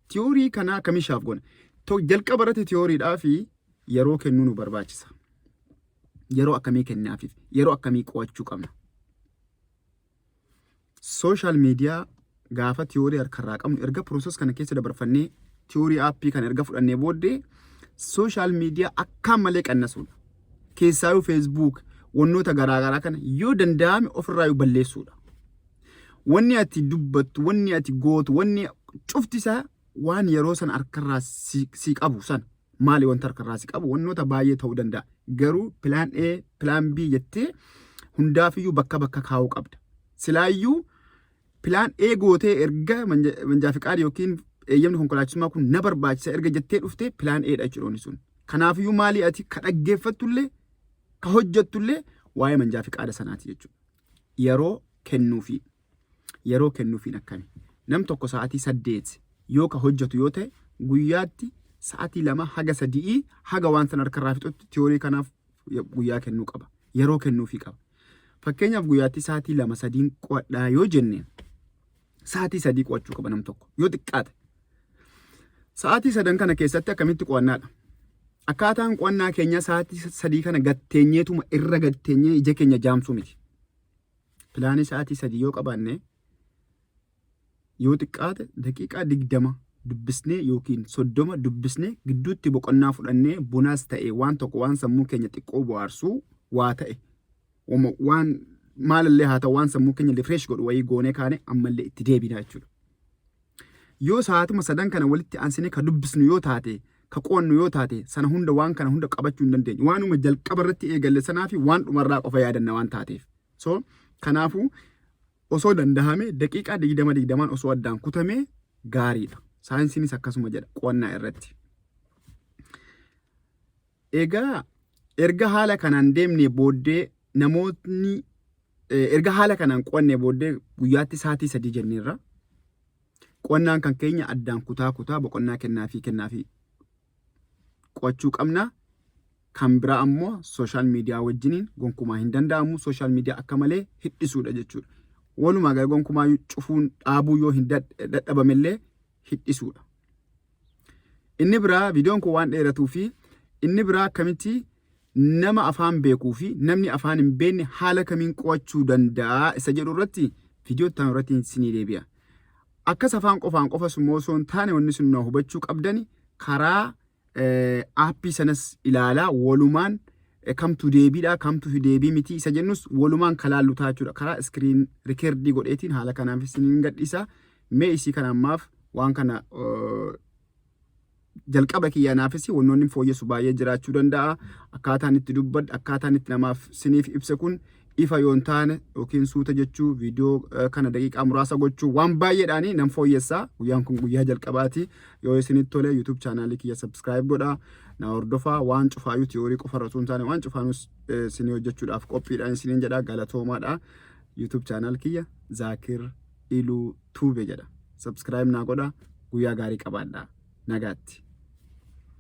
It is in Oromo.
Tiyoorii kana akkamiin sharp goona? Jalqaba irratti tiyooriidhaa fi yeroo kennuu nu barbaachisa. Yeroo akkamii kennaafiif? Yeroo akkamii qo'achuu qabna? Social media gaafa tiyoorii harkarraa qabnu, erga process kana keessa dabarfannee, tiyoorii aappii kana erga fudhannee booddee, social media akkaan malee qannasuudha. Keessaayyuu Facebook, wannoota garaagaraa kana yoo danda'ame ofirraa balleessuudha. Wanni ati dubbattu, wanni ati gootu, wanni cufti isaa waan yeroo sana harkarraa si qabu sana. Maali wanta harkarraa si qabu? Wannoota baay'ee ta'uu danda'a. Garuu plan A, plan B jettee hundaafiyyuu bakka bakka kaa'uu qabda. Silaayyuu plan A gootee, erga manjaa fiqaadii yookiin eeyyamni konkolaachisummaa kun na barbaachisa erga jettee dhuftee, plan A dha jechuudha sun. Kanaafiyyuu maali, ati ka dhaggeeffattullee ka hojjettullee waa'ee manjaa fiqaada sanaati jechuudha. Yeroo kennuufi. Yeroo kennuufiin akkami? Nam tokko sa'aatii 8 yoo ka hojjetu yoo ta'e, guyyaatti sa'aatii 2 haga 3 haga waan sana harkarraa fixutti tiyoorii kanaaf guyyaa kennuu qaba. Yeroo kennuufii qaba. Fakkeenyaaf, guyyaatti sa'aatii 2 3n qo'adhaa yoo jenne, sa'aatii 3 qo'achuu qaba nam tokko yoo xiqqaate. Sa'aatii sadan kana keessatti akkamitti qo'annaadha? Akkaataan qo'annaa keenya sa'aatii 3 kana gatteenyeetuma irra gatteenyee ija keenya jaamsuu miti. Pilaanii sa'aatii 3 yoo qabaanne, yoo xiqqaate daqiiqaa 20 dubbisnee yookiin 30 dubbisnee, gidduutti boqonnaa fudhannee, bunaas ta'e waan tokko, waan sammuu keenya xiqqoo bohaarsuu waa ta'e, waan maalallee haa ta'u, waan sammuu keenya refresh godhu wayii goonee kaane ammallee itti deebina jechuudha. Yoo sa'aatuma sadan kana walitti aansinee ka dubbisnu yoo taate, ka qo'annu yoo taate, sana hunda, waan kana hunda qabachuu hin dandeenyu. Waanuma jalqaba irratti eegalle sanaa fi waan dhumarraa qofa yaadanna waan taateef. So kanaafuu osoo dandahame daqiiqaa 20 20n osoo addaan kutamee gaariidha. Saayinsiinis akkasuma jedha qo'annaa irratti. Egaa erga haala kanaan deemnee booddee, namootni erga haala kanaan qo'annee booddee, guyyaatti sa'aatii 3 jenneerra. Qo'annaan kan keenya addaan kutaa kutaa boqonnaa kennaa fi qo'achuu qabna. Kan biraa ammoo social media wajjiniin gonkumaa hin danda'amu. Social media akka malee hidhisuudha jechuudha. Walumaa gala gonkumaa cufuun dhaabuu yoo hin dadhabamellee hidhisuudha. Inni biraa, viidiyoon kun waan dheeratuu fi, inni biraa akkamitti nama afaan beekuu fi namni afaan hin beekne haala kamiin qo'achuu danda'a isa jedhu irratti viidiyoo itti aanu irratti isinii deebi'a. Akkas afaan qofaan qofa immoo osoo hin taane, wanni sun na hubachuu qabdani karaa aappii sanas ilaalaa, walumaan kamtu deebiidha, kamtu deebii miti isa jennus walumaan kalaallu ta'a jechuudha. Karaa screen record godheetiin haala kanaaf isiniin gadhiisa. Mee isii kana ammaaf waan kana jalqaba kiyyanaafis wannoonni fooyyessu baay'ee jiraachuu danda'a. Akkaataan itti dubbadhu, akkaataan itti namaaf siniif ibse kun ifa yoo hin taane, yookiin suuta jechuu, viidiyoo kana daqiiqaa muraasa gochuu, waan baay'eedhaanii nan fooyyessaa. Guyyaan kun guyyaa jalqabaati. Yoo isinitti tole, YouTube chaanaalii kiyya subscribe godhaa. Na hordofaa. Waan cufaayyuu, tiyoorii qofa irra osoo hin taane waan cufaanus isinii hojjechuudhaaf qophiidhaan isiniin jedha, galatoomaadha. YouTube channel kiyya Zaakir Iluu Tuube jedha. Subscribe naa godhaa. Guyyaa gaarii qabaadhaa. Nagaatti.